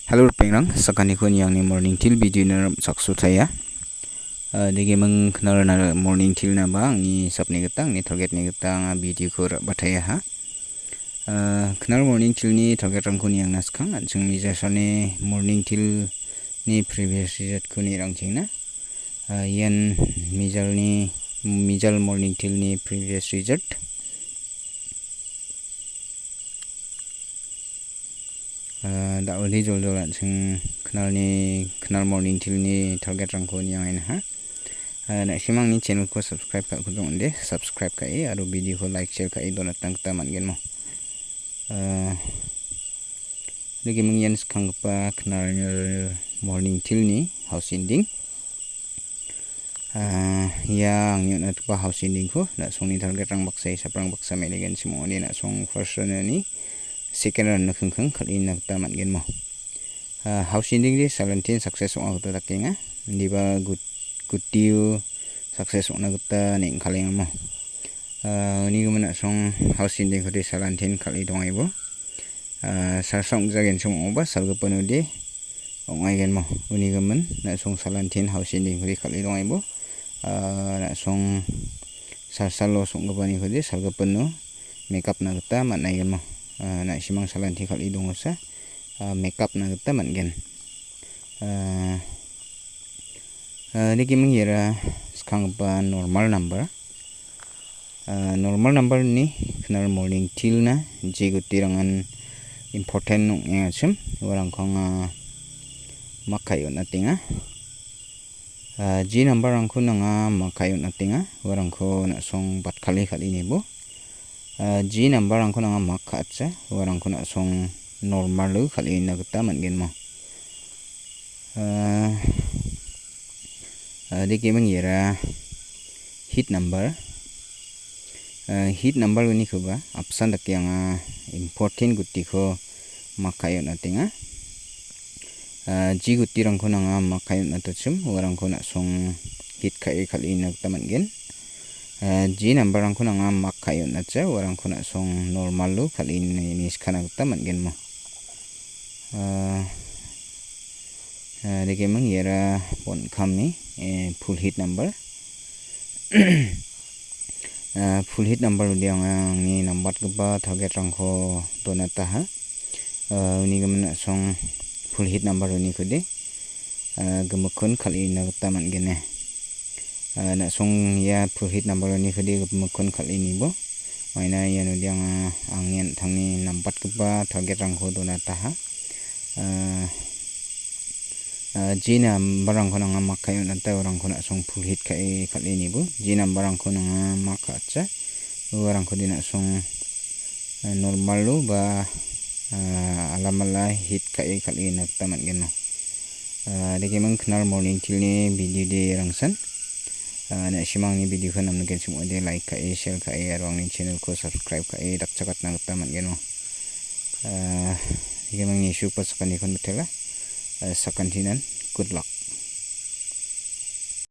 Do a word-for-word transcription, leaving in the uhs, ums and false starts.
Hello, ripengrang, sakantikon niangni morning teer video-na rim·chaksotaia. Ah, degiming knal morning teer-naba angni hisapni gita, angni target-ni gita anga video-ko ra·bataiaha. Ah, knal morning teer-ni target-rangko niangna skang, an·ching mijalsalni morning teer-ni previous result-ko nirangchengna. Ah, ian mijalni, mijal morning teer-ni previous result. Ah, da·ode joljol an·ching knalni, knal morning teer-ni target-rangko niangenha. Ah, na·simangni channel-ko subscribe ka·kujok ong·ode, subscribe ka·e aro video-ko like, share ka·e donatna gita man·genmo. Ah, degiming ian skanggipa knal morning teer-ni house ending. Ah, ia angni on·atgipa house ending-ko na·songni target-rang baksa, hisaprang baksa me·regenchim ong·ode na·song first round-ni second round-na kingking kal·ina gita man·genmo. Ah, house ending-de salantin success ong·a gita dakenga. Indiba gut-, gutio success ong·na gita neng·kalengamo. Ah, uni gimin na·song house ending-kode salantin kal·e dongaibo. Ah, salsa ong·jagenchim ong·oba salgipanode ong·aigenmo. Uni gimin na·song salantin house ending-kode kal·e dongaibo. Ah, na·song salsa loss ong·gipanikode salgipino make up-na gita man·aigenmo. Ah, na·simang salanti kal·e dongosa, ah, make up-na gita man·gen. Ah, ah, degiming iara skanggipa normal number. Ah, normal number-ni knal morning teer-na je guti rangan important ong·engachim, uarangko anga mak ka·e on·atenga. Ah, je number-rangko nanga mak ka·e on·atenga, uarangko na·song batkale kal·e nibo. Ah, je number-rangko nanga mak ka·atsa, uarangko na·song normal-o kal·ena gita man·genmo. Ah, ah, degiming iara hit number. Ah, hit number unikoba apsan dake anga important gutiko mak ka·e on·atenga. Ah, je gutirangko nanga mak ka·e on·atachim, uarangko na·song hit ka·e kal·ena gita man·gen. Ah, je number-rangko nanga mak ka·e on·acha, uarangko na·song normal-o kal·e ine skana gita man·genmo. Ah, ah, degiming iara bon·kamni, eh, full hit number. Ah, full hit number-ode anga angni nambatgipa target-rangko donataha. Ah, uni gimin na·song full hit number unikode, ah, gimikkon kal·ena gita man·gen. Ah, na·song ia full hit number unikode gimikkon kal·e nibo. Maina ianode anga angni an·tangni nambatgipa target-rangko donataha. Ah, ah, je number-rangko nanga mak ka·e on·ata, uarangko na·song full hit ka·e kal·e nibo. Je number-rangko nanga mak ka·atsa, uarangkode na·song, ah, normal-o ba, ah, alamala hit ka·e kal·ena gita man·genmo. Ah, degiming knal morning teer-ni video-de rangsan. Ah, na·simangni video-ko namnigenchim ong·ode like ka·e, share ka·e, aro angni channel-ko subscribe ka·e dakchakatna gita man·genmo. Ah, degiming nisupa sakanikon mitela. Ah, sakantinan, good luck.